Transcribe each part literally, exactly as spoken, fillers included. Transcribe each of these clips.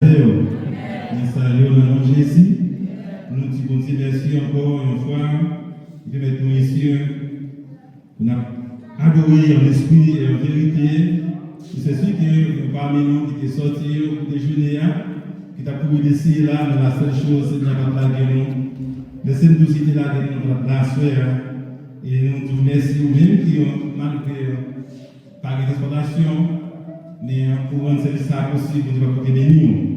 Mwen salye w nan non Jezi. Nou di Bondye mèsi ankò yon fwa. Li pèmèt nou isi, pou n ap adore an espri e an verite. Mwen sèsi ke yon pami nou ki te sòti pou dejene a, ki t ap kouri desi e la, men la sèl choz, Senyè a pa t lage nou. Lèse nou tou si te lage nou, nou pa t la aswè a. E nou di w mèsi, ou menm ki, malgre pa gen transpòtasyon, men ou rann sèvis sa a posib, Bondye pap koute beni w.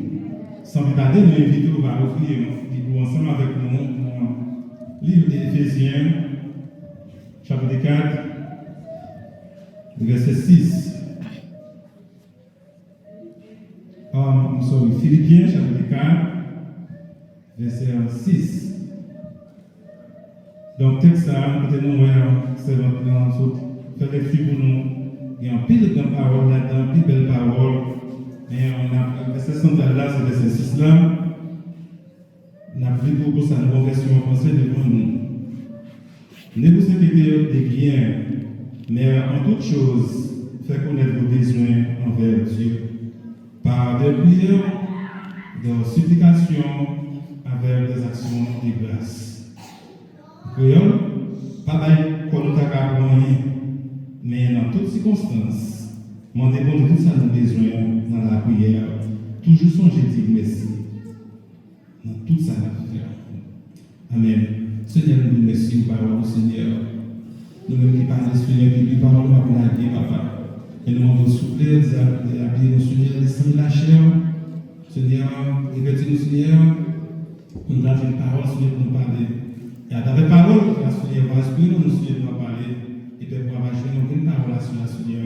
San pli tade, nou envite w va ouvri Bib ou ansanm avèk nou nan liv Efezyen, chapit kat, vèsè sis. Um, I'm sorry, Filipyen, chapit kat, vèsè sis. Donk, tèks sa a, kote nou wè, sèvant lan sot fè lekti pou nou, gen anpil gran pawòl ladan, anpil bèl pawòl. Men, n ap, vèsè santral la, se vèsè sis la. N ap li pou, pou sa, nou gon vèsyon an franse devan nou. Ne vous inquiétez de rien, mais en toute chose, faites connaître vos besoins envers Dieu, par des prières, des supplications, avec des actions de grâce. Kreyòl, pa bay kò nou traka pou anyen, men nan tout sikonstans, mande Bondye tout sa nou bezwen nan lapriyè, toujou sonje di l mèsi. Nan tout sa n ap fè. Amèn. Senyè, nou di w mèsi pou pawòl ou, Senyè. Nou menm ki pale, Senyè, ki li pawòl ou, pa pou lage, Papa. Men nou mande w, souple, dezabiye nou, Senyè, lespri, lachè. Senyè, revèti nou, Senyè, pou nou ka jwenn pawòl, Senyè, pou nou pale. E atravè pawòl ou la, Senyè, w a espri nan nou, Senyè, pou nou pale. E pèp ou a va jwenn okenn pawòl a sou la, Senyè,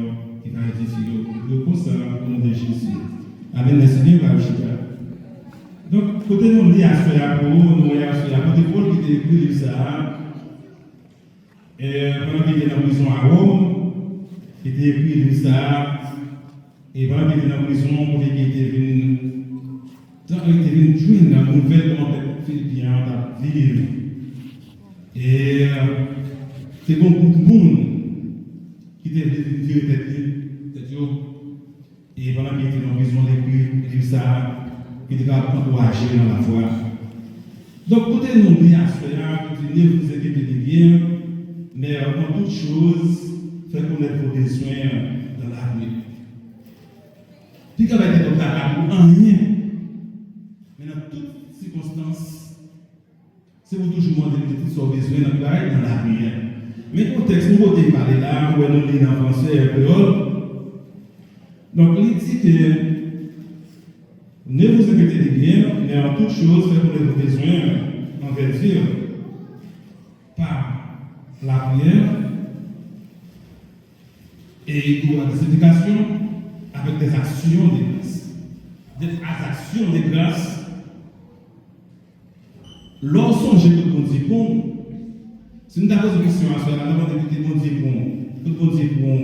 ki va edifye yo. Nou priye konsa, o non de Jezi. Amèn. Mèsi byen, w a chita. Donk, kote nou li aswè a pou nou, nou wè aswè a, kote Pòl ki te ekri liv sa a, e, pandan ke li te nan prizon a Wòm, li te ekri liv sa a, e pandan ke li te nan prizon, kote ke li te vin, tan ke li te vin jwenn nan nouvèl kòman pèp filipyen an t ap viv. E, te gen yon gwoup moun ki te vle vin vire tèt li, tèt yo. E pandan ke li te nan prizon, li ekri liv sa a, ki te kapab ankouraje l nan lafwa. Donk, kote nou li aswè a, ki di, ne vous inquiétez de rien, mais en toute chose, faites connaître vos besoins dans la prière. Piga bay tèt ou traka pou anyen, men nan tout sikonstans, se pou toujou mande Bondye tout sa w bezwen nan ki bagay, nan lapriyè. Men kontèks nou pote pale la, ou wè nou li l an fransè, an kreyòl. Donk, li di ke, ne vous inquiétez de rien, mais en toute chose, faites connaître vos besoins envers Dieu par la prière et ou a des supplications avec des actions de grâce. Des actions de grâce. Lè w sonje tout Bondye bon, si nou ta poze kesyon aswè a, nou ta mande ki te Bondye bon, tout Bondye bon,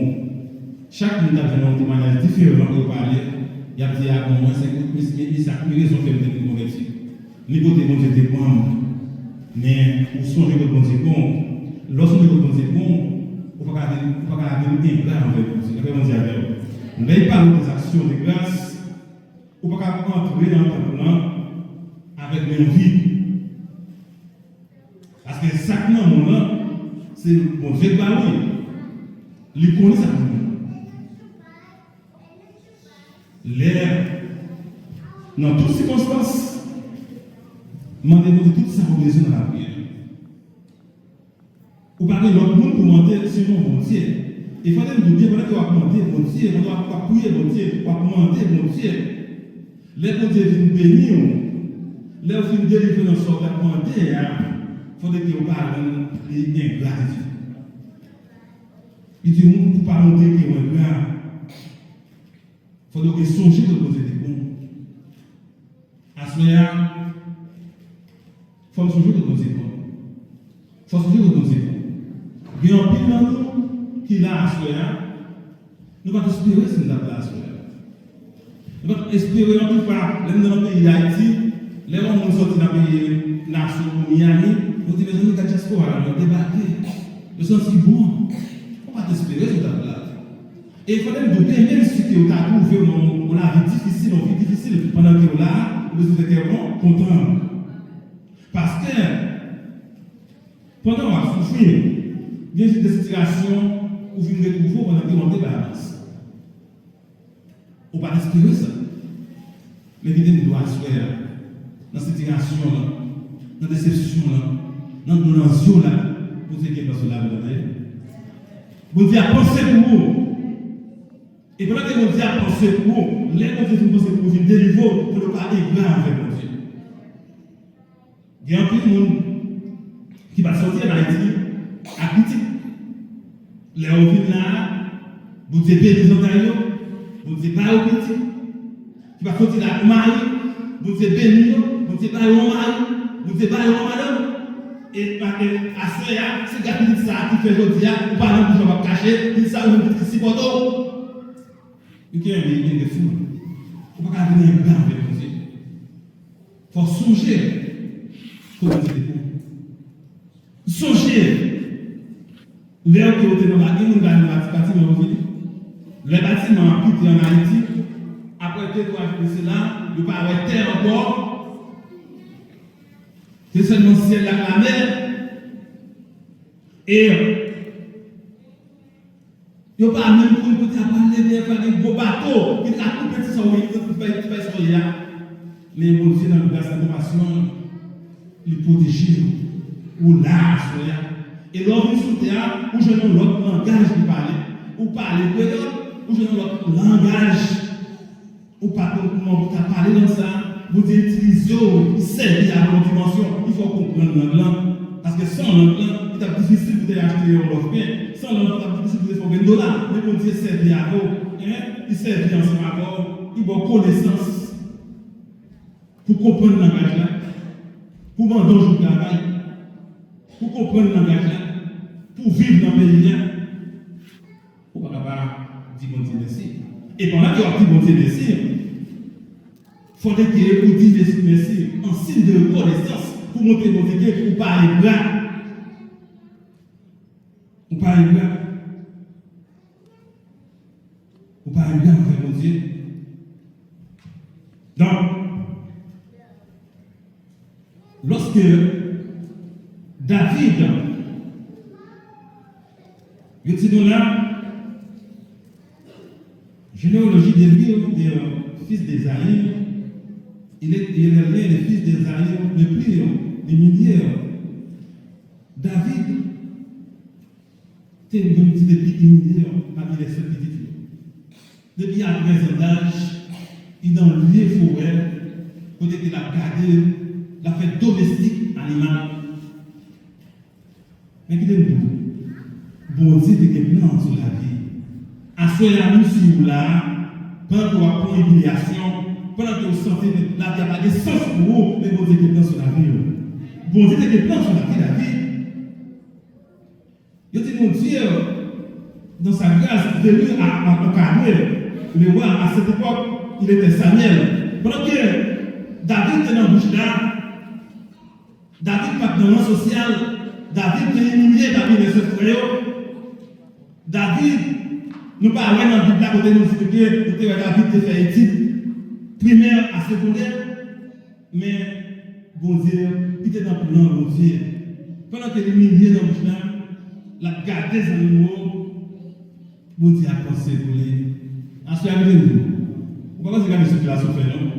chak moun ta jwenn yon temwayaj diferan pou yo pale, y ap di, a bon, mwen se, men, men sa, men rezon fè m te vin konvèti. Ni kote Bondye te pran m, men ou sonje tout Bondye bon, lè w sonje tout Bondye bon, ou pa ka vin, ou pa ka vin engra anvè Bondye, anvè Bondye avè w. Lè y pale de aksyon de gras, ou pa ka antre nan tanp lan avèk men vid. Paske sa k nan men w lan, se Bondye k ba w li. Li konnen sa k nan men w. Lè, nan tout sikonstans, mande Bondye tout sa ou bezwen nan lapriyè. Ou pa gen lòt moun pou mande sinon Bondye. E fò n di nou byen, pandan ke w ap mande Bondye, pandan w ap, w ap priye Bondye, w ap mande Bondye, lè Bondye vin beni w, lè w fin delivre nan sa w t ap mande a, fò n di ke w pa rann li engratitid. Li di moun pou pa montre ke w engra. Fò w sonje ke Bondye te bon. Aswè a, fò n sonje ke Bondye bon. Fò w sonje ke Bondye bon. Gen anpil nan nou ki la aswè a, nou pa t espere si nou t ap la aswè a. Nou pa t espere anpil fwa, lè nou nan peyi Dayiti, lè yon moun sòti nan peyi Nassau ou Miami, nou di, mezanmi, gad dyaspora la, nou debake. Yo santi bon. Ou pa t espere si w t ap la. E fòk m di w, demen, si ke w ta twouve w nan yon lavi difisil, yon vi difisil, pandan ke w la a, ou bezwen fè kè w kontan. Paske, pandan w ap soufri, gen de sitiyasyon ou vin retwouve w pandan ke w ap debalans. Ou pa t espere sa. Men kite m di w aswè a, nan sitiyasyon w lan, nan desepsyon w lan, nan dlo nan zye w la, Bondye gen plan sou lavi w, tande. Bondye ap panse pou ou. E pandan ke Bondye ap panse pou ou, lè Bondye fin panse pou ou, vin delivre w, fò w pa engra anvè Bondye. Gen anpil moun ki pa t sòti ann Ayiti ak pitit. Lè yo vin la a, Bondye beni zantray yo, Bondye ba yo pitit. Ki pa t sòti la ak mari, Bondye beni yo, Bondye ba yo yon mari, Bondye ba yo yon madanm. E, e aswè a, se gade pitit sa a ki fè jodi a, ou pa nan bouch w ap kache, pitit sa a, ou menm pitit ki sipòte w. Yo te renmen, yo te gen fou. Ou pa ka vin engra anvè Bondye. Fò w sonje kote Bondye te pran w. Sonje lè ke w te nan batiman, gen moun ki al nan batiman yo vini. Lè batiman an kite ann Ayiti, apre de twa jou de sela, yo pa wè tè ankò. Se sèlman syèl la ak lamè. E yo pa menm konn kote y ap prale, dèyè fwa gen gwo bato ki ta koupe ti sa w ye, ti fay, ti fay sa w ye a. Men Bondye nan gras, nan konpasyon l, li pwoteje w. Ou la aswè a. E lè w vin sou tè a, ou jwenn yon lòt langaj li pale. Ou pale kreyòl, ou jwenn yon lòt langaj. Ou pa konn kòman pou ta pale lang sa a. Bondye itilize w, li sèvi avè w yon dimansyon, li fè w konprann lang lan. Paske san lang lan, li t ap difisil pou te achte yon lòf pen. San lang lan, li t ap difisil pou te fè yon grenn dola. Men Bondye sèvi avè w. Hein? Li sèvi ansanm avè w. Li ba w konesans pou konprann langaj la. Pou mande w jou travay. Pou konprann langaj la. Pou viv nan peyi a. Ou pa ka pa di Bondye mèsi. E pandan ke w ap di Bondye mèsi, fò w te ke ou di mèsi, mèsi an siy de rekonesans pou montre Bondye ke ou pa engra. Ou pa engra. Ou pa engra anvè Bondye. Donk, lòske David, yo di nou la, généalogie de lui, de, euh, fils d'Ésaü, il est, il est le lien des fils d'Ésaü depuis, euh, les milliers. David te yon ti depi imilye pami lè sèt pitit yo. Depi a trèz an daj, li nan lye forè, kote ke l ap gade, l ap fè domestik animal. Men kite m di w, Bondye te gen plan sou lavi. Aswè a, menm si ou la, pandan ke w ap pran imilyasyon, pandan ke w santi lavi a pa gen sans pou ou, men Bondye gen plan sou lavi w. Bondye te gen plan sou lavi David. Yo di nou, Dieu, dans sa grâce, voulut à, à encadrer le roi à cette époque, il était Samuel. Pandan ke David te nan bouch la, David pa t nan ran sosyal, David te imilye pami lè sèt frè yo. David, nou pa wè nan Bib la kote nou di ke nou te wè David te fè etid primè a segondè, men Bondye, li te nan plan Bondye. Pandan ke li imilye nan bouch la, l ap gade zanimo, Bondye ap panse pou li. Aswè a, m vin di w, ou pa panse gade sou klas ou fè, non?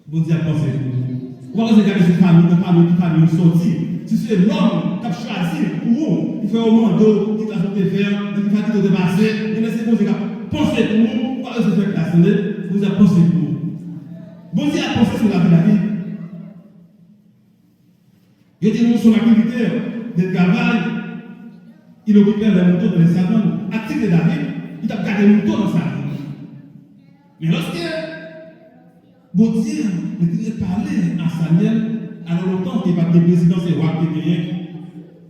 Bondye ap panse pou ou. Ou pa bezwen gade sou fanmi, nan fanmi, ki fanmi ou soti. Si se lòm k ap chwazi pou ou, pou fè yo mande w ki klas ou te fè, nan ki fakilte ou te pase, men lè se Bondye k ap panse pou ou, ou pa bezwen fè klas, tande. Bondye ap panse pou ou. Bondye ap panse sou lavi David. Yo te nan son aktivite de travay, il occupait les moutons dans les savannes. Aktivite David, li t ap gade mouton nan savann. Men lòske Bondye, Letènèl pale a Samyèl, alò lontan ke pa t gen prezidan, se wa ki te genyen.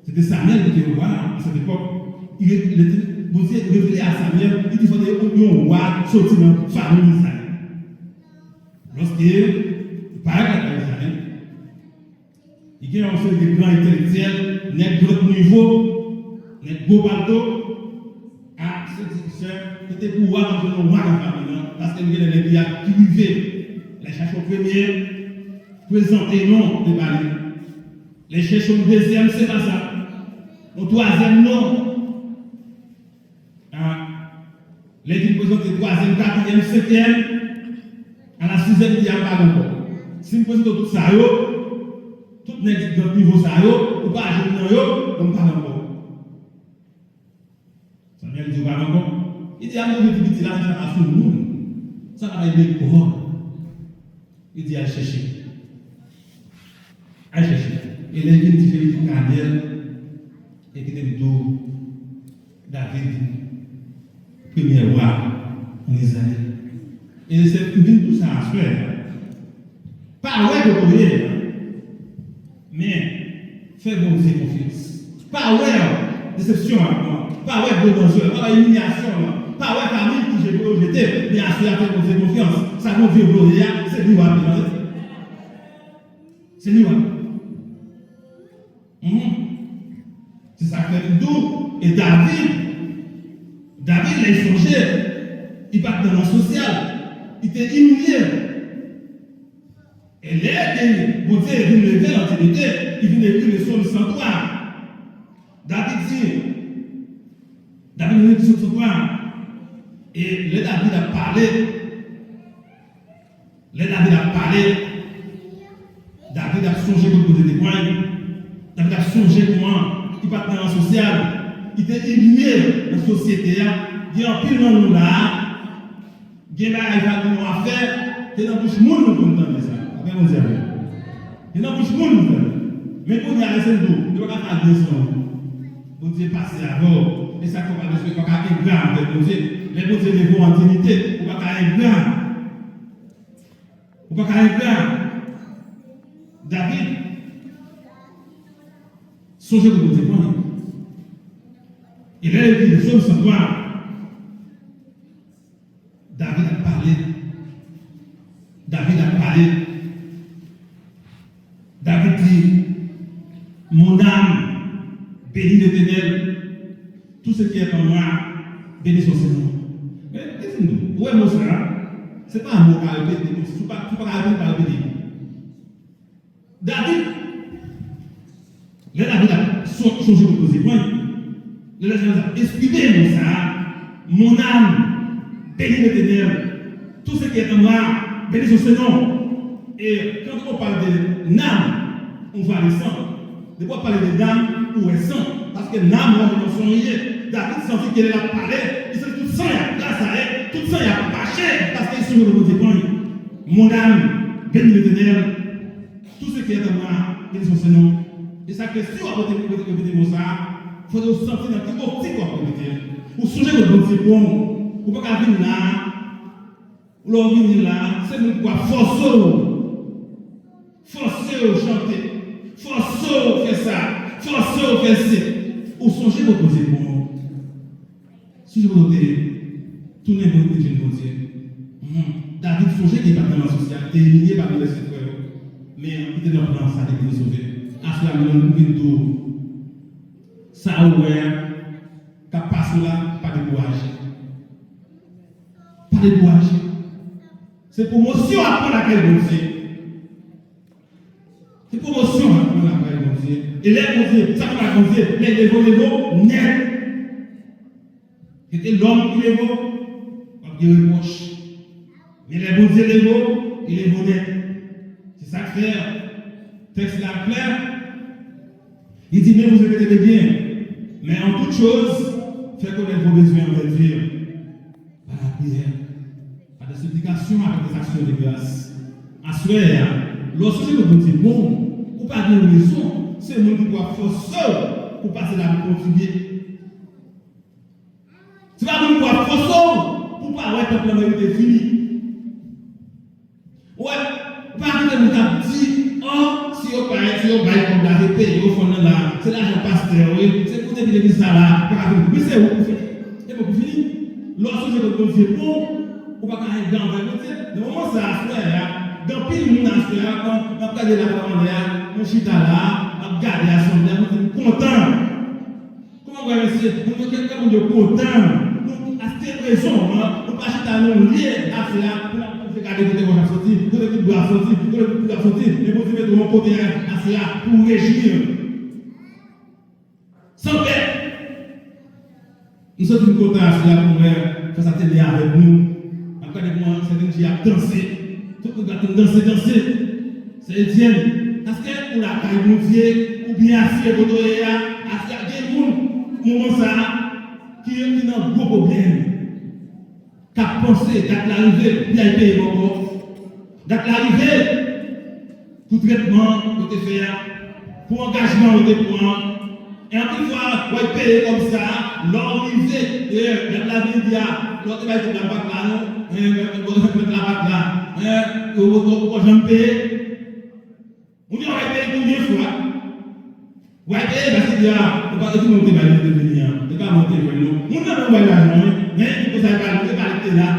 Se te Samyèl ki te wa a sèt epòk. Li re-, Letè-, Bondye revele a Samyèl, li di fò te gen yon wa soti nan fanmi Izrayèl. Lòske, parèt la pa Izrayèl, li gen yon seri de gran entèlektyèl, nèg gwo nivo, nèg gwo palto, ak se ti sè Kite pou wa, m jwenn yon wa nan fanmi an, paske m gen lè nèg li ap ki rive. Lè chèche yon premye, prezante non, li pa li. Lè chèche yon dezyèm, se pa sa. Yon twazyèm, non. Ah. Lè li prezante twazyèm, katriyèm, senkyèm, a la sizyèm, li di a pa ankò. Si m prezante w tout sa yo, tout nèg ki nan nivo sa yo, ou pa jwenn nan yo, bon, m pa ankò. Samyèl di, "Ou pa ankò?" Li di, "A, mwen, pi piti la, sa pa sou moun. Sa pa bay lekòl." Li di, "Al chèche. Al chèche." E lè l vin di verite Danyèl, e kite m di w, David, premye wa ann Izrayèl. E se, m vin di w sa aswè a. Pa wè kote w ye a. Men, fè Bondye konfyans. Pa wè desepsyon an, pa wè gwo nan zye, pa wè imilyasyon an, pa wè fanmi ki je-, yo jete, men aswè a fè Bondye konfyans. Sa Bondye voye a, se li w ap demande. Se li w ap. Mhm. Se sa k fè m di w, e David, David, lè l sonje, li pa t nan rang sosyal, li te imilye. E lè ke Bondye vin leve l an diyite, li vin ekri le Sòm san twa. David di, David vin ekri Sòm san twa. E lè David ap pale, lè David ap pale, David ap sonje kote Bondye te pran l. David ap sonje kòman li pa t nan rang sosyal, li te imilye nan sosyete a. Gen anpil nan nou la a, gen bagay sa nou ap fè, se nan bouch moun nou konn tande sa. Apre Bondye avè nou. Se nan bouch moun nou tande. Men kounye a, lè se nou, nou pa ka fè anyen san ou. Bondye pase avè w. E sa k fè w pa bezwen, pa ka engra avèk Bondye. Lè Bondye leve w an diyite, ou pa ka engra. Ou pa ka engra. David, sonje kote Bondye pran li. E lè l ekri Sòm san twa, David ap pale. David ap pale. David di, "Mon âme, bénis l'Éternel. Tout ce qui est en moi, bénis son saint nom." Men, men, ou wè mo sa a? Se pa mo w ka repete, kòmsi ou pa, ou pa ka repete, pa repete. David, lè David ap so-, sonje kote Bondye pran l, lè David ap esprime mo sa a, "Mon âme, bénis l'Éternel. Tout ce qui est en moi, bénis son saint nom." E quand on parle de nam, on voit le sang. Depi w ap pale de nam, ou wè san. Paske nam, ou wè nan san li ye. David santi ke lè l ap pale, li santi tout san y ap gazaye, tout san y ap mache, paske li sonje kote Bondye pran li. "Mon âme, bénis l'Éternel. Tout ce qui est en moi, bénis son saint nom." E sa k fè si w ap repete, repete, repete mo sa a, fò w santi nan ki optik w ap repete l. Ou sonje kote Bondye pran w. Ou pa ka vin la a, lè w vini la a, se moun k ap fòse w. Fòse w chante. Fòse w fè sa. Fòse w fè si. Ou sonje kote Bondye pran w. Sonje kote w te ye. Tounen pou w vin Bondye. Mhm. David sonje ke li pa t nan rang sosyal, li te imilye pami lèzòt frè yo. Men li te nan plan sa, li te vin sove. Aswè a, mwen menm, m vin di w, sa ou wè a, k ap pase w la, pa dekouraje. Pa dekouraje. Se pwomosyon w ap pran lakay Bondye. Se pwomosyon w ap pran lakay Bondye. E lè Bondye, sa k fè Bondye, lè l leve w, leve w nèt. Se te lòm ki leve w, w ap gen repwòch. Men lè Bondye leve w, li leve w nèt. Se sa k fè tèks la klè. Li di, "Mais vous inquiétez de bien, mais en toute chose, faites connaître vos besoins envers Dieu par la prière, par des supplications, avec des actions de grâce." Aswè a, lè w sonje ke Bondye bon, ou pa gen rezon, se moun ki pou ap fòse w pou pase la pou kontinye. Se pa moun pou ap fòse w pou pa wè tanp lan merite fini. Ou wè, ou pa kite moun k ap di, "Ò, si yo pa, si yo bay kòb la, se peye yo fann nan la, se lajan pastè yo ye, se pou depi legliz sa la, pa ka fini." Men se ou pou fini. E mwen pou fini. Lè w sonje ke Bondye bon, ou pa ka engra avèk Bondye. Nan moman sa a, frè a, gen anpil moun aswè a, kan m ap gade la fwa anlè a, mwen chita la, m ap gade asanble a, mwen di, "M kontan." Kòman w wè mesye? Moun yo, kèk moun yo kontan. Nou, achte Rezon, an, nou pa chita nan yon lye aswè a pou n ap panse gade kote wòch ap soti, kote tout bwa ap soti, kote tout poud ap soti, men Bondye mete w yon kote a, aswè a pou w rejwi w. San pè. M santi m kontan aswè a pou m wè frè sa te li avèk nou. M ap gade kòman sèten fi ap danse. Tout moun ap danse, danse. Sè Etienne, èske ou lakay Bondye, oubyen asire kote w ye a, aswè a gen moun, moman sa a, ki, ki nan gwo pwoblèm, k ap panse dat la rive pou y al peye bòkò. Dat la rive pou trètman yo te fè a, pou angajman yo te pran an. E anpil fwa, w al peye kòb sa a, lè w rive, e, dat la vin di a, lè w te bay kòb la, pa t la non, e, mèt la pa t la, e, yo, yo, yo poko janm peye. Moun yo w al peye konbyen fwa? W al peye paske di a, ou pa, e ki moun te bay li te vini an? E pa mwen te jwenn non. Moun nan menm bay lajan wi, men e ki konsa e pa li, e pa li ki te la.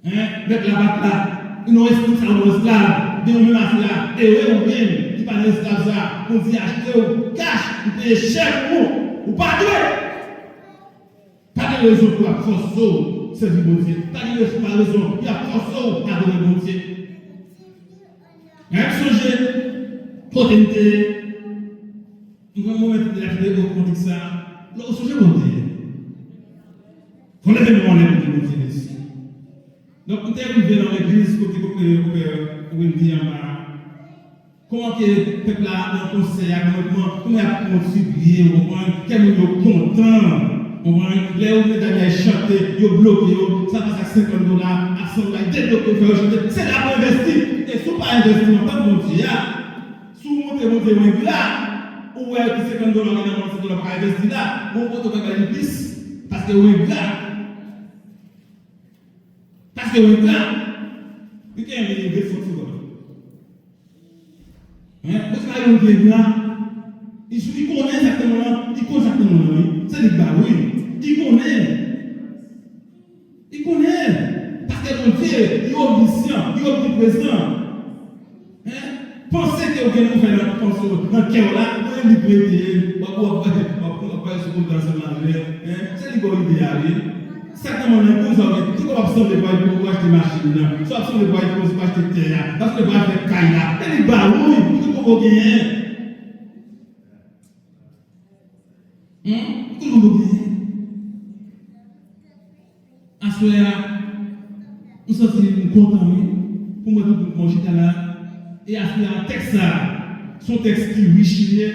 Hein? Mèt la pa t la. Ou nan esklav sa, ou nan esklav. Gen ou menm aswè a. E wi ou menm ki pa nan esklav sa. Bondye achte w kach, li peye chè pou ou. Ou pa dwe. Pa gen rezon pou y ap fòse w sèvi Bondye. Pa gen rezon, pa rezon pou y ap fòse w adore Bondye. Mwen sonje kote m te ye. M pran moman m te achte otomatik sa. Lè w sonje kote w te ye. Fò leve men w anlè pou di Bondye mèsi. Donk, m te rive nan legliz kote, kote, kote Wendy anba a. Kòman ke pèp la nan konsèy a, kòman, kòman, kòman y ap kontribye, w konprann? Kè moun yo kontan, w konprann? Lè yo medam yo chante, yo bloke yo, sa pase ak senkant dola, ak san dola, yo debloke yo, fè yo chante. Se la pou envesti. E si w pa envesti nan tanp Bondye a, si w montre Bondye w engra, ou wè ki senkant dola w gen nan men w, senkant dola w pa ka envesti la, bon kote w pral bay li plis, paske w engra. Paske w engra. Li te renmen li vle fòt sou kò l. Hein? Bondye pa yon moun ki engra. Li sou, li konnen sa k nan mwen an, li konnen sa k nan mwen an, wi. Se li k ba, wi. Li konnen. Li konnen. Paske Bondye, li omnisyan, li omniprezan. Hein? Panse ke w gen pou fè nan panse w, nan kè w la, mwen li prete, w ap, w ap, w ap, w ap bay sou kont ansanm avè l, hein? Se li ba w ide a, wi. Sa k nan men w lan, konsa w gen, tout w ap sanble pou al pou, pou achte machin nan, sa w ap sanble pou al pou, pou achte tè a, w ap sanble pou al fè kay la. E li ba ou, wi, ou te poko genyen. Hum? Ou te poko genyen. Aswè a, m santi m kontan, wi, pou m wè tout moun mwen chita la. E aswè a, tèks sa a, se yon tèks ki rich li ye.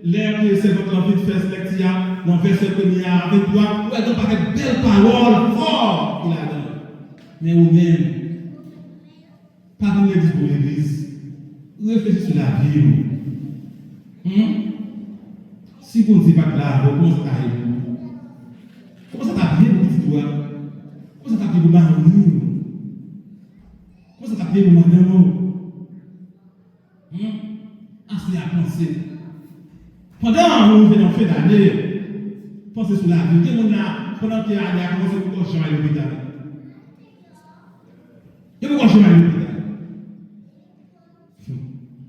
Lè ke sèvant lan fin fè lèkti a, nan vèsè premye a, venntwa, ou wè gen yon pakèt bèl pawòl fò ki ladan l. Men ou menm, pa vin legliz pou legliz. Reflechi sou lavi w. Hum? Si Bondye pa t la avè w, kòman sa ta ye pou ou? Kòman sa t ap ye pou pitit ou a? Kòman sa t ap ye pou mari w? Kòman sa t ap ye pou madanm ou? Hum? Aswè a panse. Pandan nou rive nan fen dane, panse sou lavi. Gen moun la, pandan ke ane a kòmanse, poko janm al lopital. Yo poko janm al lopital.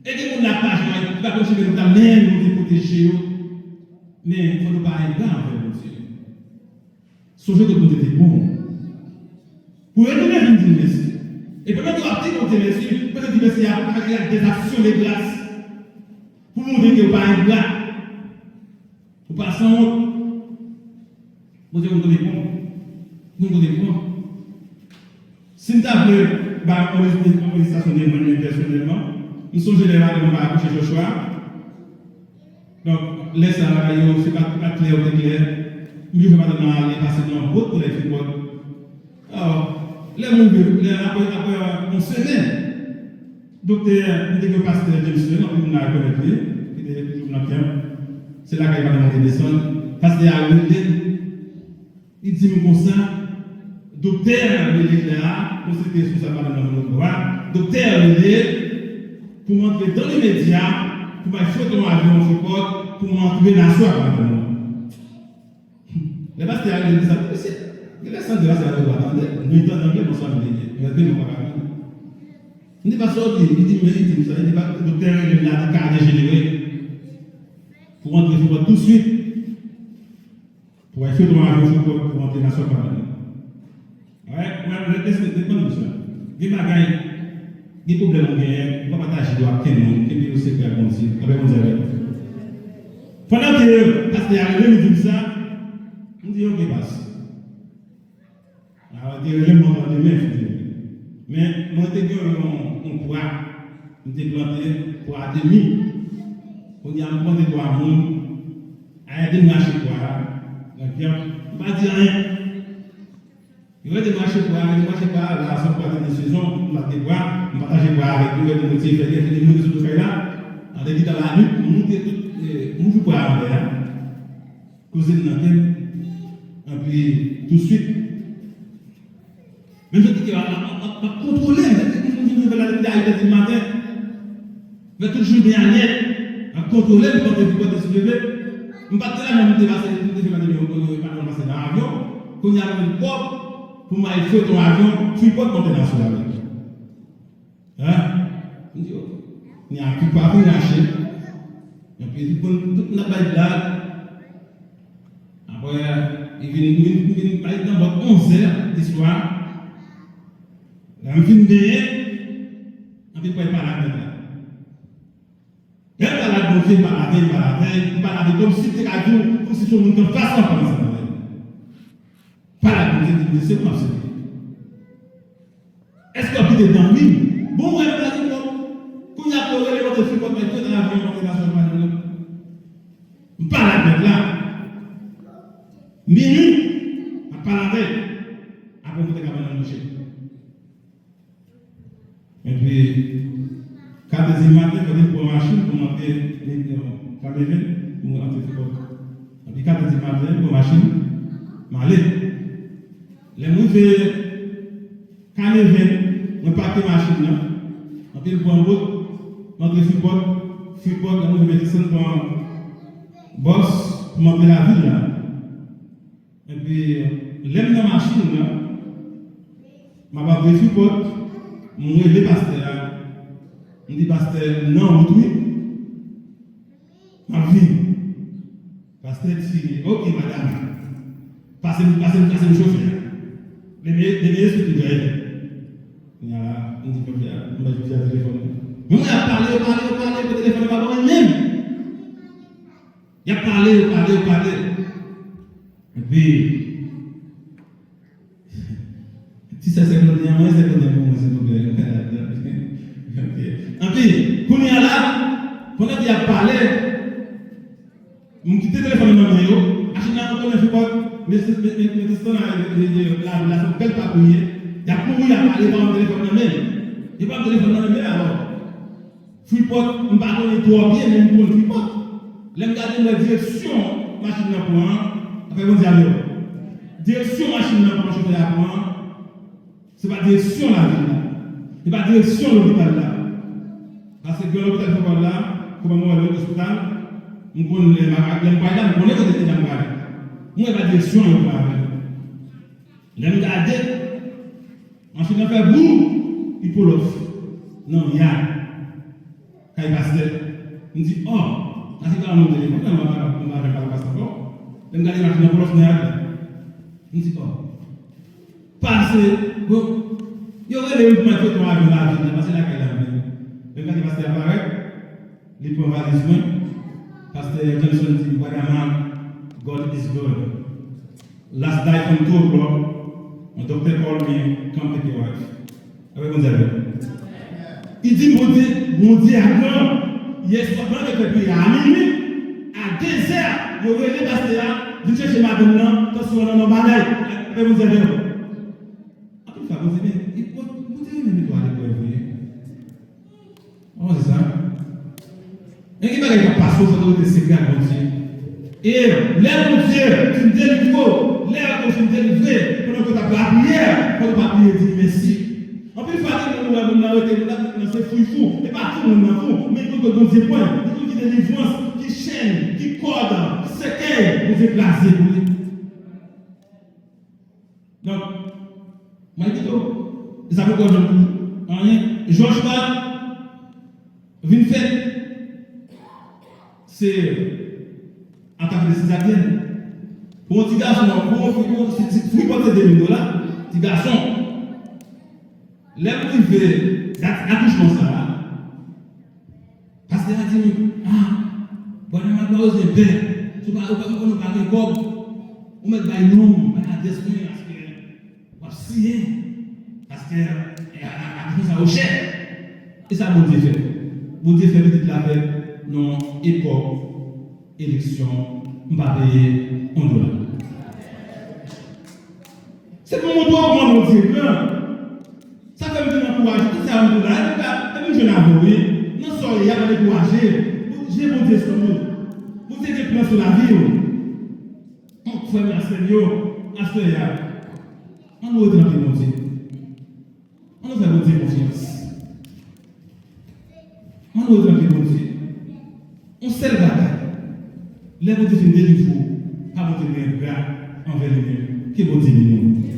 E gen moun la pa janm al, ki pa janm al lopital, men Bondye pwoteje yo. Men fò nou pa engra anvè Bondye. Sonje ke Bondye te bon. Pou retounen vin di l mèsi. E pandan ke w ap di Bondye mèsi, Bondye di mèsi a, a, a des actions de grâce. Pou montre ke w pa engra. Ou pa sanwont. Bondye konn kote l pran. Konn kote l pran. Si m ta vle bay yon lis-, yon listasyon de mwen menm pèsonèlman, m sonje lè madanm mwen pa akouche Joshua. Donk, lè sa a, yo, se pa, pa klè, yo te klè. M vin fè madanm nan ale pase nan wòt pou lè fin wòt. Alò, lè m rive, lè, apre, apre yon semèn, doktè, m te gen pastè Jameson, anpil moun la rekonèt li, ki te toujou nan kè m. Se lakay madanm mwen te desann. Pastè a rele m. Li di m konsa, doktè a rele la, mwen se te responsab madanm nan nan lòt bò a, doktè a rele pou m antre dans l'immédiat, pou m al fwete yon avyon sou pòt, pou m antre Nassau ak madanm nan. Lè pastè a rele m di sa, m di, "Mesye, genlè Sandra se avè w a tande, mwen tande anglè, bonswa, m te gen, mwen te gen, mwen pa ka konn." M di, "Pastè, w di?" Li di, "Men," li di m sa, li di, "Doktè a rele m la, di ka dejenere, pou w antre sou pòt touswit." Pou w al fete yon avyon sou pòt pou w antre nan sòl pa bandi. Alright? Mwen, mwen, listen, listen to sa. Gen bagay, gen pwoblèm ou genyen, ou pa pataje yo ak kenn moun, kenbe yo sekrè ak Bondye, apre Bondye avè w. Pandan ke pastè a rele m di m sa, m di, "Ok, pas." A, te rele m anvan demen, fouti. Men, mwen te gen yon, yon pwa, m te plante pwa demi. Kounye a, m plante twa moun, a ede m rache pwa a, nan kè, m pa di anyen. Yo ede m rache pwa, ede m rache pwa, la, se yon pwa de sezon, m pa gen pwa, m pataje pwa avèk yo, ede m retire fèy, ede m moute sou fèy la, an de tan la nwit, m moute tout, eh, m ouvri pwa a anlè a. Koze m nan kè m, epi tousuit, menm jan ki te a, m ap kontwole m, depi m vin leve la, depi de ayètè di maten, fè tout jounen a nèt, m ap kontwole m, pandan ki pòt desileve, m pa t gen lajan pou m te pase, pou m te fè madanm yo, yo, yo, madanm pase nan avyon, kounye a mwen kòb pou m al fete yon avyon, Freeport monte nan sou avèk. Hein? M di, "Ok." Ni a tou pa vin rache. Epi tout moun, tout moun ap bay blag. Apre, li vin, vin, vin bay nan bòt onzè di swa. Lè m fin benyen, anpi pral pale ak nèg la. Lè m pale ak Bondye, m pale avè l, m pale avè l, m pale avè l, kòmsi te ka di w, kòmsi se yon moun ki anfas lan, m pale ansanm avè l. Pale ak Bondye, di Bondye, se ou m ap sèvi. Èske w ap kite dòmi m? Bon, wè, m pa gen kòb. Kounye a, pou yo rele, yo te fin kòb, mwen te nan avyon, mwen te nan sòl, mwen te nan. M pale ak nèg la. Minui, m ap pale avè l. Apre, mwen te ka ban nan mouche. Epi, kat è di maten, fòk m pran machin pou m antre, eh, Kameven, pou m antre Freeport. Epi, kat è di maten, m pran machin, m ale. Lè m rive Kameven, mwen pake machin nan, epi m pran bòt, m antre Freeport, Freeport, lè m rive Madison, m pran bòs pou m antre lavil la. Epi, lè m nan machin nan, m ap antre Freeport, m rele pastè a. M di, "Pastè, m nan wout wi. M ap vini." Pastè di, "Ok, madam. Pase m, pase m, pase m chofè a." Demen, demen espirityèl. Kounye a la, m di, "Kote a?" M bay chofè a telefòn nan. Mwen ap pale, yo pale, yo pale, epi telefòn nan pa ban mwen menm. Y ap pale, yo pale, yo pale. Epi, ti sè sèkondè an, mwen sèkondè pou mwen, silvouplè. Ok. Epi, kounye a la, pandan y ap pale, m kite telefòn nan nan men yo, machin nan konnen Freeport, men, men, men, men, men, la, la, se yon bèl pakouye, y ap kouri, y ap pale, pa yon telefòn nan men. Yo pa yon telefòn nan men, alò. Freeport, m pa konnen twò byen, men m konn Freeport. Lè m gade, m wè direksyon machin nan pran an, apre Bondye avè w. Direksyon machin nan pran, chofè a pran an, se pa direksyon lavil la. Se pa direksyon lopital la. Paske gen lopital Freeport la, kòman mwen wè lòt ospital, m konn lè m a, lè m pral la, m konnen kote m prale. M wè pa direksyon yo pran avè l. Lè m gade, machin nan fè boum, li pwolòf nan yon yad kay pastè. M di, "Ò, sa se pa yon telefòn, m pa, m pa janm pale pastè ankò." Lè m gade machin nan pwolòf nan yad la. M di, "Ò." Pase, bon, yo rele m pou m al fete yon avyon lavil la, pase lakay la menm. Lè m gade pastè a parèt, li pran valiz mwen. Pastè Johnson di, "Brother Mark, God is good. Last night from two o'clock, my doctor called me, come take your wife." Apre Bondye avè l. Li di, "Bondye, Bondye a gran." Yè swa, pandan ke peyi a, a minui, a dezè, yo rele pastè a, vin chèche madanm nan, tansyon an nan bagay. Apre Bondye avè l. Anpil fwa, Bondye, men, Bondye renmen mete w a leprèv, wi. Ou konn sa? Men gen bagay k ap pase w, fò w rete sekrè ak Bondye. E lè Bondye fin delivre w, lè ou fin delivre, pandan ke w t ap lapriyè, fò w pa bliye di li mèsi. Anpil fwa, gen moun ou wè moun nan rete, moun nan, moun nan se fou, fou. E pa fou moun nan fou, men li konn kot Bondye pran l, li konn ki delivrans, ki chenn, ki kòd, ki sèkèy Bondye kraze pou li. Donk, mwen pito, e sa poko janm anyen. Jòj pa vin fèt. Se atak de sezaryèn. Bon, ti gason an, bon, bon, si, si, si w pòte de mil dola, ti gason, lè m rive dat akouchman sa a, pastè a di m, ah, bòn a mal pa bezwen pè, si w pa, ou pa, ou pa gen kòb, ou mèt bay non m, bay adrès mwen, paske w ap siyen, paske, e, a, a, akouchman sa yo chè. E sa Bondye fè. Bondye fè pitit la fèt nan epòk eleksyon, m pa peye yon dola. Se pou montre w kòman Bondye gran. Sa fè m vin ankouraje tout sa yo m di la. Epi m jwenn avè w, wi. Nan sa w ye a, pa dekouraje. Bondye, Bondye sou nou. Bondye gen plan sou lavi w. Donk, frè m ak sè m yo, aswè a, ann nou rete nan pye Bondye. Ann nou fè Bondye konfyans. Ann nou rete nan pye Bondye. Yon sèl bagay. Lè Bondye fin delivre w, pa montre l engra anvè li menm. Ke Bondye beni w.